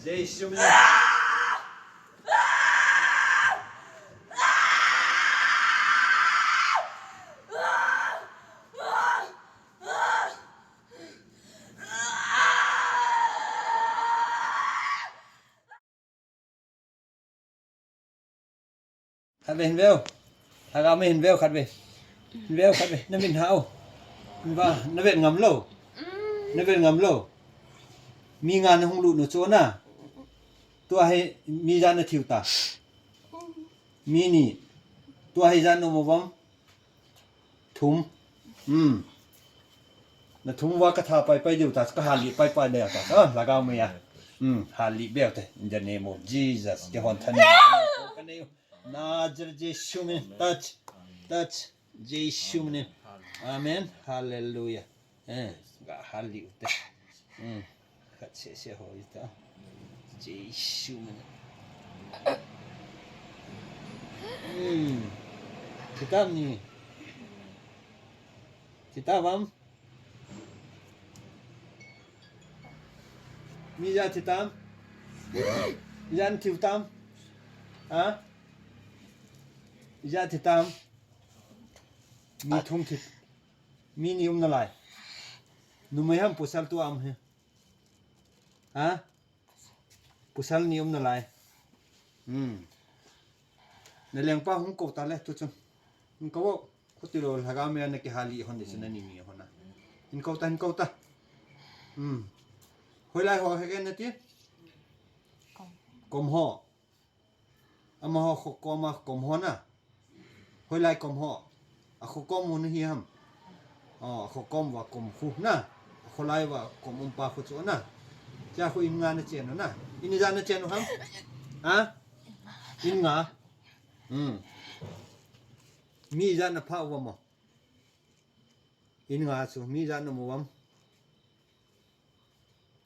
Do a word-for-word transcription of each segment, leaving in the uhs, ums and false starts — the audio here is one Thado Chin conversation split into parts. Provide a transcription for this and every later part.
Jesu min. Khat ve hin veu. Lhagao mei hin veu khat ve. Hin veu khat ve. Na min hao. Hin va, na vet ngam lou. Na vet ngam lou. Mi nga na hung lut nu chu na. Tua hi mi ijat na thiu ta. Mi ni. Tua hi ijat na um uvam. Thum. Hmm. Na thum uva ka tha pai pai diu ta, ka hal lih pai pai diu ta. Ah, lhagao mei a. Hmm, hal lih beu te. In the name of Jesus. Kei hon thanem. Ka nei u. Nazareth Jesu min. Touch. Touch. Jesu min. Amen. Hallelujah. Eh, ga hal lih u te. Hmm. Khat seh seh ho i ta. Jesu min. Hmm. Thi tam ni. Thi tam am. Mi ijat thi tam. Mi ijat thi tam. Ha? Mi ijat thi tam. Mi thum thi. Mi ni um nalai. Numei ham pasal tua am he. Ha? Pasal ni um nalai. Hmm. Na lengpa hung kou ta le tu chun. Hung kou. Khuti lou lhagao mei a na kihal lih hon di chun na ni mi hon a. Hin kou ta, hin kou ta. Hmm. Hoilai ho he ken na ti? Kom ho. Amaho kho kom a kom ho na. Hoilai kom ho. A kho kom ho na hi ham. Oh, a kho kom uva kom khu na. A kholai uva kom um pa khu chu na. Cha khu in nga na chen u na. In ijat na chen u ham. Ha? In nga. Hmm. Mi ijat na pha uvam. In nga chu, mi ijat na um uvam.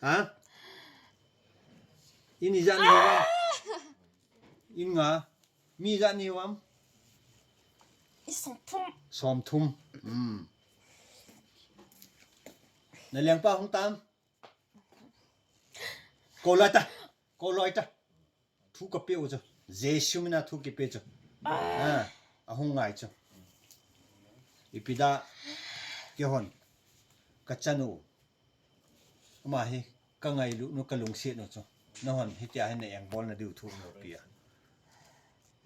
Ha? In ijat na um uvam. In nga. Mi ijat na um uvam. I som thum. Som thum. Hmm. Na lengpa hung tam. Kou loi ta. Kou loi ta. Thu ka pe u chu. Jesu min a thu ki pe chu. Ah, ahung ngai chu. Ipi dia kei hon. Ka chanu. Ama hi ka ngailut nu, ka lungset nu chu. Nahon hitia hi na engbol na diu thu um lou pi a.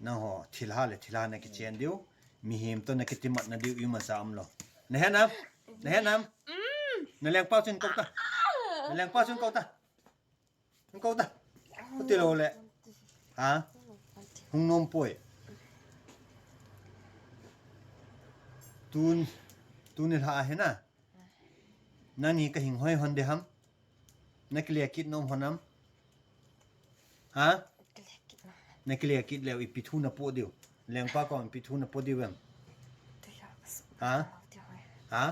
Nangho thilha le thilha na kichen diu. Mihem toh na kitimat na diu imacha um lou. Na he nam? Na he nam? Na lengpa chun kou ta. Na lengpa chun kou ta. Hung kou ta. Khuti lou le. Ha? Hung nom poi. Tun, tuni lha hi na. Nani ka hing hoi hon de ham? Na kile kit nom hon am? Ha? Na kile kit leu ipi thu na po diu. Lengpa kom ipi thu na po diu em? Ha? Ha?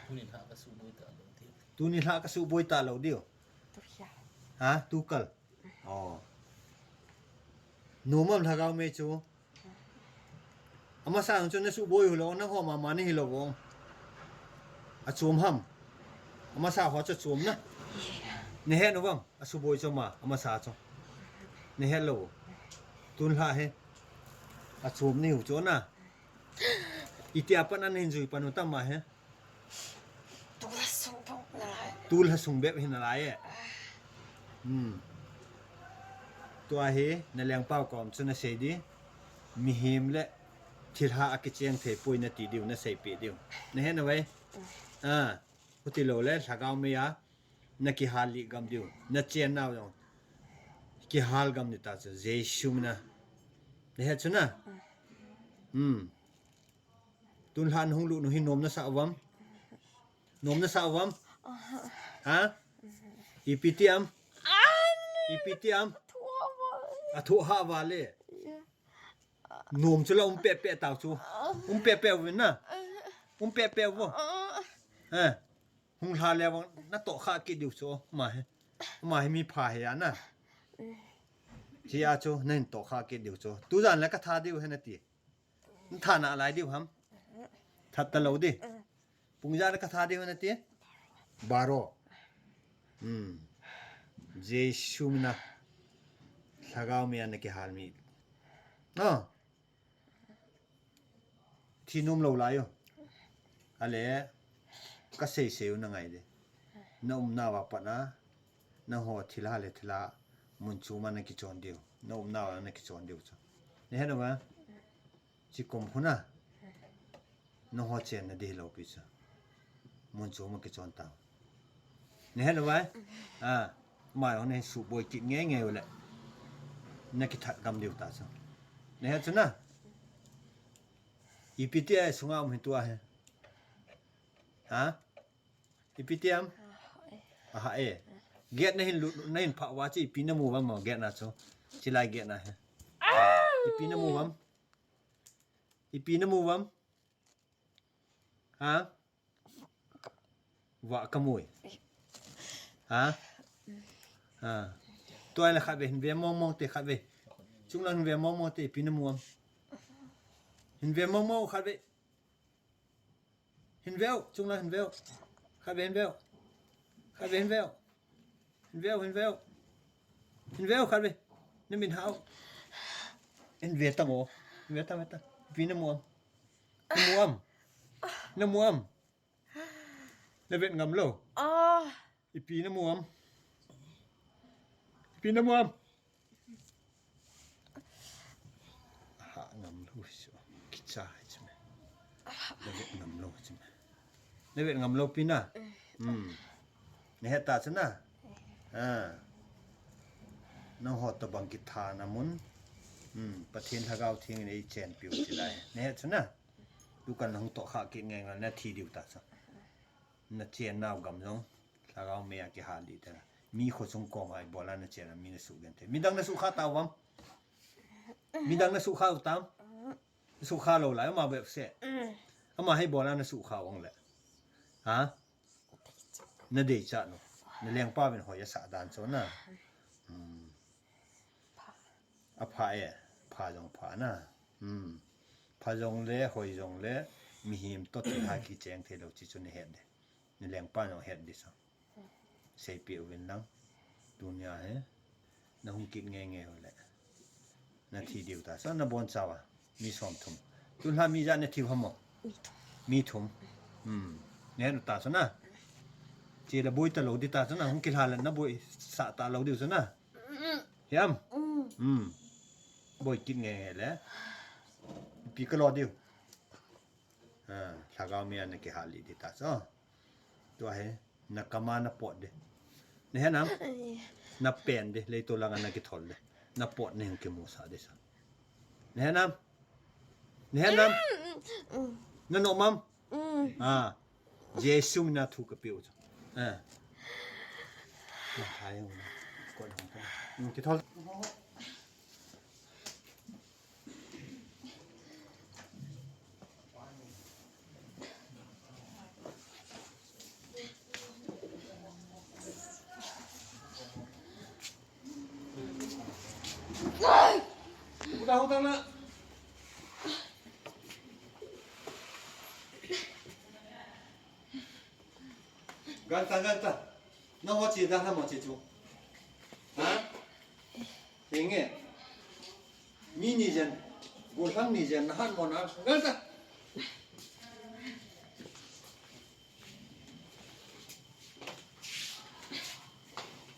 Tuni lha ka suboi ta lou diu. Tuni lha ka suboi ta lou diu. Ha? Tu kal. Oh. Nom am lhagao mei chu. Amasa chu na suboi u lou, nangho mama na hi lou vo. Achom ham. Amasa ho chu chom na. Na he nom am? Asuboi chu ma, amasa chu. Na he lou. Tun lha he. Achom ni u chu na. Itia pan an hin jui pan u tam ma he. Tul ha sung bou nalai. Tul ha sung bep hi nalai e. Hmm. Tua hi na lengpa kom chu na sei di. Mihem le thilha a kicheng thei poi na ti diu, na sei pe diu. Na he na ve? Ah, khuti lou le lhagao mei a na kihal lih gam diu. Na chen nau jong kihal gam ni ta chu Jesu min a. Na he chu na. Hmm. Tun lha na hung lut nu hi nom na sa uvam? Nom na sa uvam? Ha? Ipi ti am? Ipi ti am? Athu ha vale. Nom chu la um peh peh tau chu. Um peh peh uvin na. Um peh peh uvo. Ha. Hung lha le vang na toh kha kit diu chu. Ma he. Ma he mi pha he a na. Chi a chu na hin toh kha kit diu chu. Tu jan le ka tha diu he na ti. Tha nalai diu ham? That ta lou di. Pung ijat le ka tha diu na ti? Baro. Hmm. Jesu mina. Lhagao mia na kihal mi. Ah. Thi nom lou lai u. Ale, ka sei sei u na ngai de. Na umna uva pat na, na ho thilha le thilha mun chom a na kichon diu. Na umna uva na kichon diu chu. Na he nom uva? Chi kom khu na. Na ho chenna di lou pi chu. Mun chom a kichon ta. Na he nom uva? Ah, mai ho na he suboi kit nge nge u le. Na kithat gam diu ta chu. Na he chu na. Ipi ti a sunga um hi tua he. Ha? Ipi ti am? Aha e. Gate na hin lut, na hin phah uva chu ipi na mu uvam mo gate na chu. Chilai gate na he. Ipi na mu uvam? Ipi na mu uvam? Ha? Vah ka mui. Ha? Ha. Tua la khat ve, hin ve mong mong te khat ve. Chunglang hin ve mong mong te, ipi na mu uvam? Hin ve mong mong khat ve. Hin ve u, chunglang hin ve u. Khat ve hin ve u. Khat ve hin ve u. Hin ve u, hin ve u. Hin ve u khat ve. Na min hao. Hin ve tang o. Hin ve tang, ve tang. Ipi na mu uvam? Na mu uvam? Na mu uvam? Na vet ngam lou. Ah. Ipi na mu uvam? Ipi na mu uvam? Ha ngam lou so. Kicha hai chu me. Na vet ngam lou chu me. Na vet ngam lou pi na. Hmm. Na he ta chu na. Ah. Na ho to bang kitha na mun. Hmm. Pathen Lhagao Theng in ei chen piu chi lai. Na he chu na. Tu kan hung to kha ki nge ngal na thi diu ta chu. Na chen nau gam jong, Lhagao mei a kihal di te na. Mi kho chung kong a ibola na chen a mi na su gen te. Midang na su kha ta uvam? Midang na su kha u tam? Na su kha lou lai, ama bep se. Ama hei bola na su kha u ang le. Ha? Na dei cha no. Na lengpa vin hoi a sa dan cho na. Hmm. A pha e, pha jong pha na. Hmm. Pha jong le, hoi jong le, mihem to thilha kicheng thei lou chi chu na het de. Na lengpa jong het di sa. Seipeh uvin lang. Tunia he. Na hung kit nge nge u le. Na thi diu ta. Sa na bon cha uva. Mi som thum. Tun ha mi ja na thi u ham mo? Mi thum. Mi thum. Hmm. Ne nu ta sa na. Chi la boi ta lou di ta sa na. Hung kilha la na boi sa ta lou diu sa na. Hiam? Mm. Hmm. Boi kit nge nge le. Pi ka lo diu. Ha, Lhagao mei a na kihal li di ta so. Tua he, na kama na pot de. Na he nam? Na pen de, leito langa na kithol de. Na pot ne hung kimu sa de sa. Na he nam? Na he nam? Mm, mm, mm. Na no mam? Mm. Ah. Jesu mina thu ka piu chu. Ah. Na hai hung na. Ko hung ka. Mm, kithol. Hutang, hutang na. Ganta, ganta. Na ho chi da ha mo chi chu. Ha? Hinge. Mi ni jen. Gollhang ni jen na han mo na. Ganta.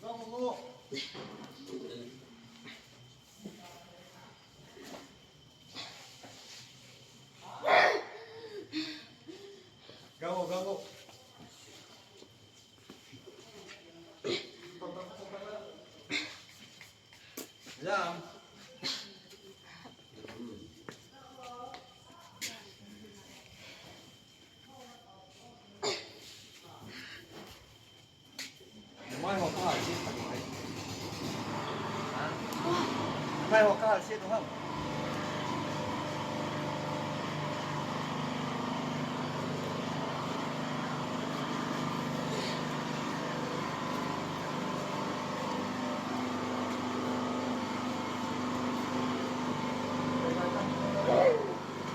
Gamo. Gamo, gamo. Jam. Mai ho ka hal se ta mai. Ha? Mai ho ka hal se tu ham.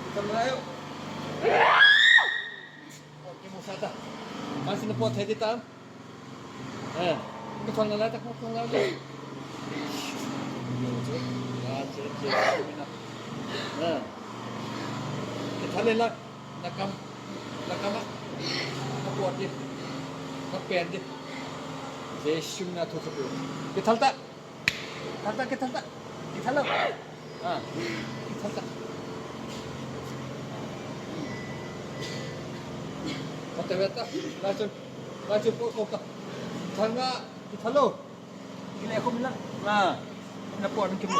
Itam na ayo. Okay, mo sata. Masih na pot hedi tam. Eh. Kithal nalai ta, kithal nalai ta. Kithal le la. Nakam, nakam a. Napot di. Napen di. Jesu mina thu thu. Kithal ta. Kithal ta, kithal ta. Kithal lo. Ah, kithal ta. Kithal ta. Kithal ta. Kithal lo. Kile ko mila. Ah. Napot nang kimu.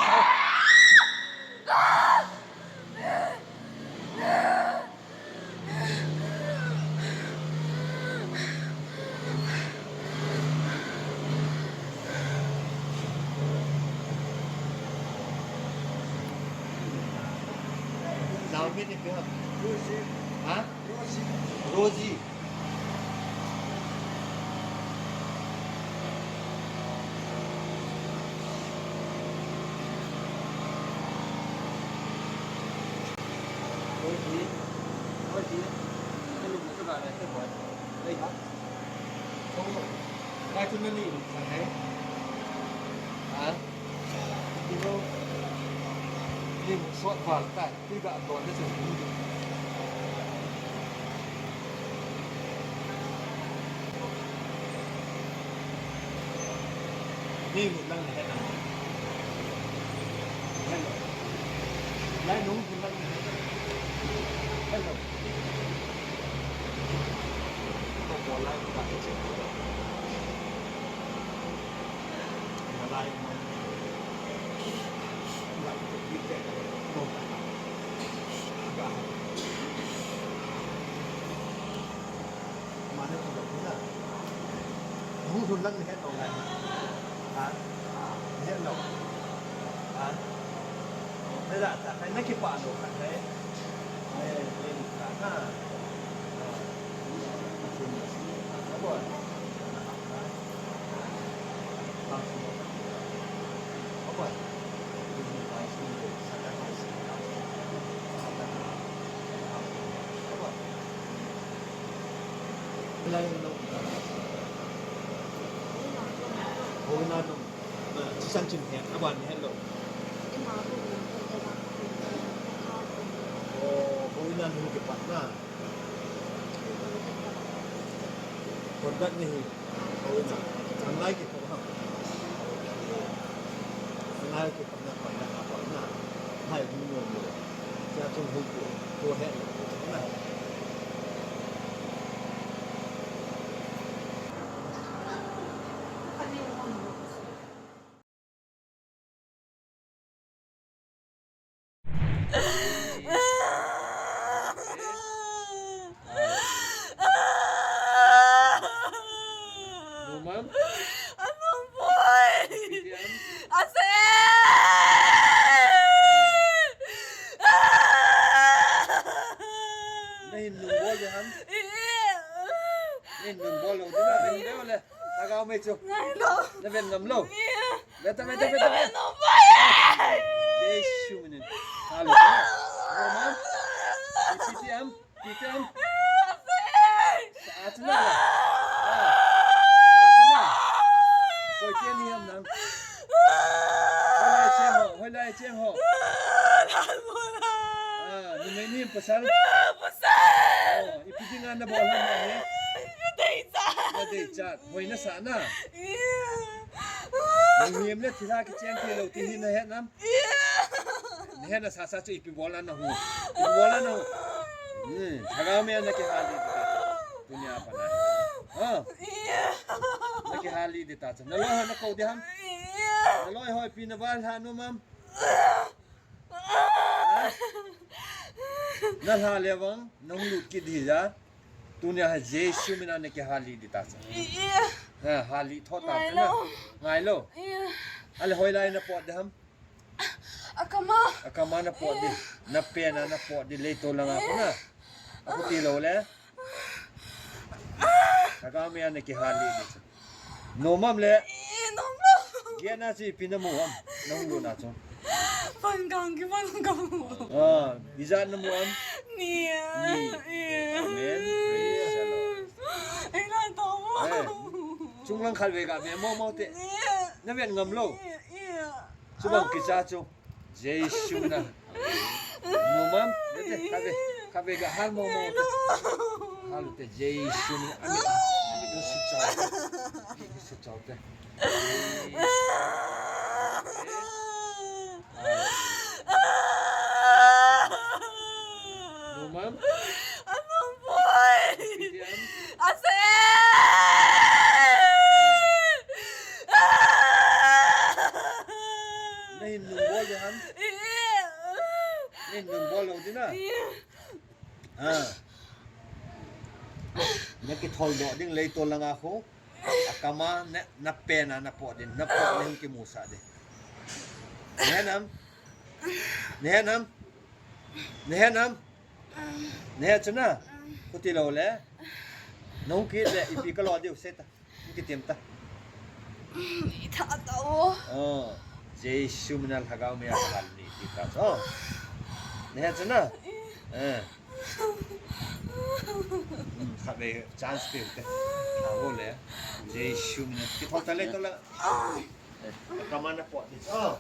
Naomi ne kya? Rosie. Ha? Rosie. Rosie. Rosie. Rosie. Hello, mo to ga re te boy. Hey, ha? Lai chu nani sa ne. Ha? Ti lo. Ni mu sot val ta. Ti ga don ne chu. Ni mu lang ne na. Hello. Lai nung mu lang ne. Hello. Ko ko lai ko ka che. Houin a nung. Chisan chin hen, aban hen lo. Oh, houin a nung kipat na. Kondat ni hi. Houin a. Ang lai kipat ha. Ang lai kipat na, koina na, koina. Hai, mu mo mo. Sia chung hui ko. Ko hen lo. Na. Numan? Anung boy! Ase! Nahin nung bol di ham? Nahin nung bol lo di na, nahin bol le. Tagaw mai chu. Ngai lo. Naven ngam lo. Beta, beta, beta, beta. Jesu minin. Halo. Roman. P T M. P T M. Sa atin na. Sa atin na. Koi keni ham nang. Hoilai cheng ho. Hoilai cheng ho. Ah, numei ni pasal. Pasal. Oh, ipi dinga nabol ham nang he. Nadei chat. Nadei chat. Hoi nasa na. Nang hiam le thilha kicheng thei lou ti hi nahet nam? Nahet nasa sa chu ipi bol na hu. Ipi bol na hu. Hmm, thagau me na kihal di ta. Tunia pa na. Ha? Na kihal di ta chu. Naloi ho nakou di ham? Naloi ho ipi naval ha nom am? Ha? Nalha le vang, nahung lut kit di ja. Tunia hi Jesu mina nakihal di ta cha. Ih, ih. Ha, hal tho ta. Ngai lo. Ngai lo. Ih. Ale hoilai napot di ham? Akam a. Akam a napot di. Napen a napot di, leitol langa kona. Apu ti lou le. Thagau me a nakihal di cha. Nom am le. Ih, nom lo. Gena chi ipi namu am? Nahung lut na chu. Pangkang ki pangkang. Ah, ijat namu am? Ni. Ni. Ih. Amen. Praise the Lord. Ai, na to. Eh. Chunglang khatvei ga ve momo te. Na vet ngam lou. Chubang kicha chu. Jesu mina. Numam, nete, khatvei, khatvei ga hal momo te. Hal te Jesu mina. Ami, ami, ami, si chao. Ami, si chao te. Numam. Anung poi. Ase. Nahin nung bol ding ham? Nahin nung bol lou ding na? Ah. Na kithol doh ding leitol langa khu. Akama na, na pen a na pot ding, na pot na hin kimusah ding. Nahe nam? Nahe nam? Nahe nam? Nahe chu na? Khuti lou le. Nung kit le, ipi kalo diu seta. Kitim ta. Itha ta o. Oh, Jesu mina lhagao mia hal ni ti ta. Oh. Nahe chu na? Eh. Hmm, khatvei chance pe te. Tha ho le. Jesu mina. Kithol ta le to la. Eh, kamana pot ni. Oh.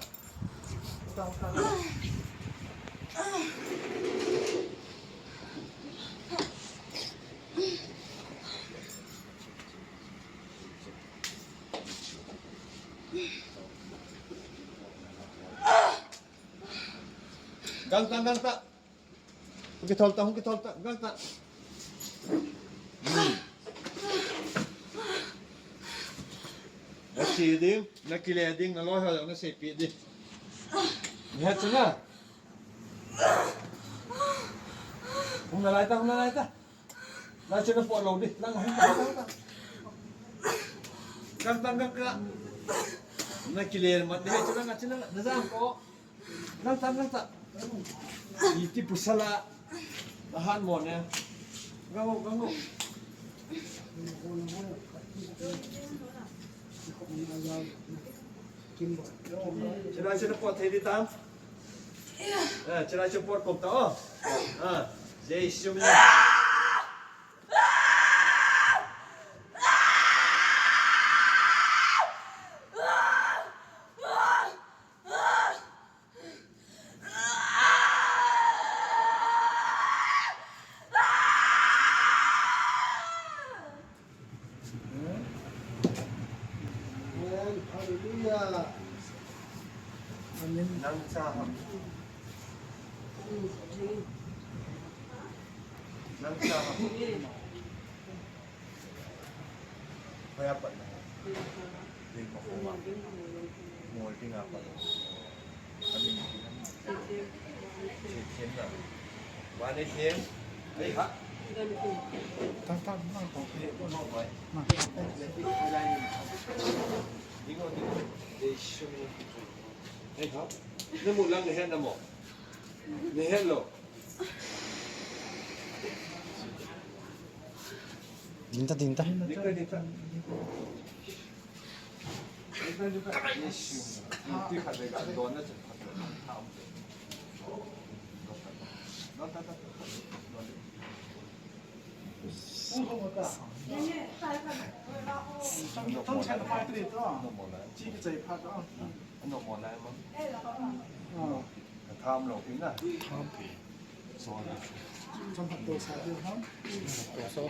Gangta, gangta. Hung kithol ta, hung kithol ta, gangta. Hmm. Na che ding, na kile ding, na loi ho jong na seipeh ding. Nahe chu na? Hung nalai ta, hung nalai ta. Nache na pot lou ding. Lang, hung ta, hung ta. Gang ta, gang ta. Na kile mat nahe chu na, nache na, na jam ko. Gang ta, gang ta. Iti pusala. Ahan mo ne. Gang o, gang o. Chilai chilai pot thei ding tam. Eh, chilai chilai pot kom ta o. Ah, Jesu mina. Amen. Hallelujah. Amen. Nang cha ham. Nang cha ham. Hoiya pat na? Ding ma ko ma. Ngol ding a pat. Amin. Chin na. Wa ne chin. Ei ha. Tang tang na ko. Ei ko no bai. Na. Ding o ding. Dei shumi. Ei ha. Ne mu lang ne het na mo. Ne het lou. Ding ta, ding ta. Ding ta, ding ta. Tham lou pi na. Tham pi. So na. Tham to sa pi ham. To so.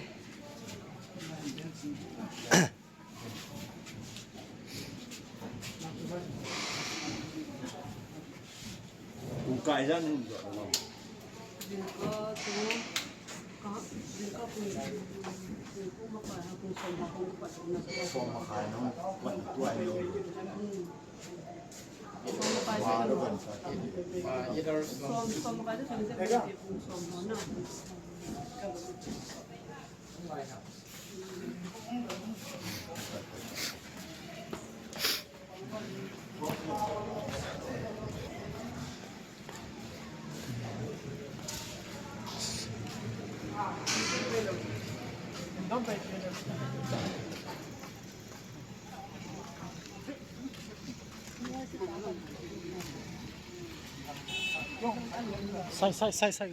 Kung kai jan nun do. Jingkah tu, ka, jingkah pung, pung makai ha, pung som makai ha, pung som makai ha, pung som makai ha. Sai, sai, sai, sai.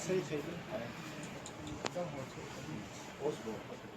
Sei thei. Oslo.